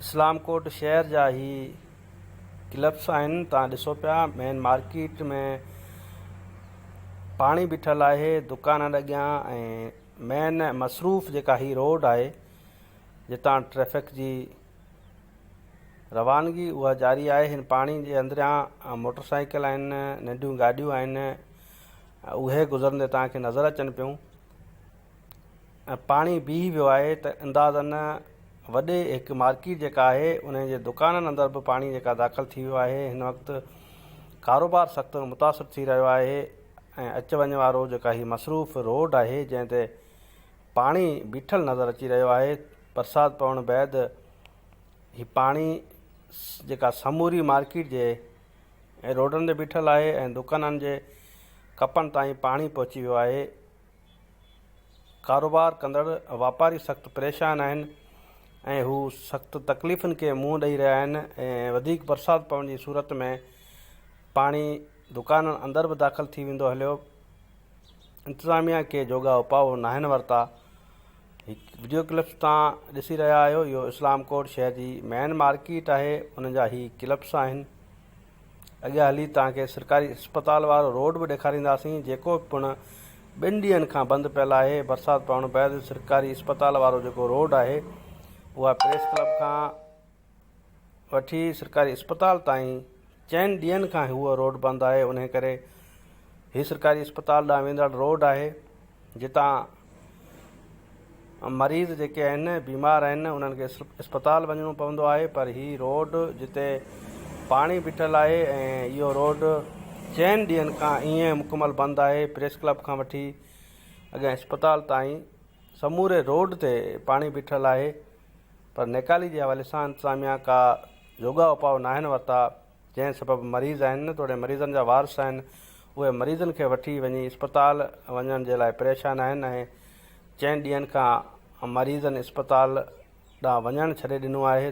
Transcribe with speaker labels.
Speaker 1: اسلام ڪوٽ شهر جا هي ڪلپس آهن تان ڏسو پيا مين مارڪيٽ ۾ پاڻي بيٺل آهي دڪانن اڳيان ۽ مين مصروف جيڪا هي روڊ آهي جتان ٽريفڪ جي روانگي اها جاري آهي هن پاڻي جي اندريان موٽر سائيڪل آهن ننڍيون گاڏيون آهن اهي گذرندي توهان کي نظر اچن پيون ۽ پاڻي بيهي ويو آهي ته اندازن وڏي هڪ مارڪيٽ جيڪا آهي ان جي دڪانن اندر به پاڻي جيڪا داخل ٿي ويو آهي هن وقت ڪاروبار سخت متاثر ٿي رهيو آهي ۽ اچ وڃ وارو جيڪا هي مصروف روڊ آهي جنهن تي پاڻي بيٺل نظر اچي رهيو آهي برسات پوڻ بعد هي پاڻي جيڪا سموري مارڪيٽ جي روڊن تي بيٺل آهي ۽ دڪانن جي ڪپن تائين پاڻي پهچي ويو آهي ڪاروبار ڪندڙ واپاري سخت پريشان آهن ۽ هو سخت تڪليفن کي منهن ڏئي رهيا آهن ۽ وڌيڪ برسات پوڻ جي صورت ۾ پاڻي دڪانن اندر به داخل ٿي ويندو هليو انتظاميا ڪي جوڳا اپاء ناهن ورتا هڪ وڊيو ڪلپس تان ڏسي رهيا آهيو اهو اسلام ڪوٽ شهر جي مين مارڪيٽ آهي ان جا هي ڪلپس آهن اڳيان هلي توهان کي سرڪاري اسپتال وارو روڊ به ڏيکارينداسين جيڪو پڻ ٻن ڏينهن کان بند پيل آهي برسات پوڻ بعد سرڪاري اسپتال وارو جيڪو روڊ آهي اها پريس ڪلب کان وٺي سرڪاري اسپتال تائين چئن ڏينهن کان هو روڊ بند آهي انهي ڪري هي سرڪاري اسپتال ڏانهن ويندڙ روڊ آهي جتان مريض جيڪي آهن بيمار آهن انهن کي اسپتال وڃڻو پوندو آهي پر هي روڊ جتي پاڻي بيٺل آهي ۽ اهو روڊ چئن ڏينهن کان ائين مڪمل بند آهي پريس ڪلب کان وٺي اڳيان اسپتال تائين سموري روڊ تي پاڻي بيٺل آهي پر نيڪالي جي حوالي سان انتظاميا ڪا جوڳا اپاء ناهن ورتا جنهن سبب مريض آهن توڙي مريضن جا وارث آهن اهي مريضن کي وٺي وڃي اسپتال وڃڻ جي لاء پريشان آهن ۽ چئن ڏينهن کان مريضن اسپتال ڏانهن وڃڻ ڇڏي ڏنو آهي.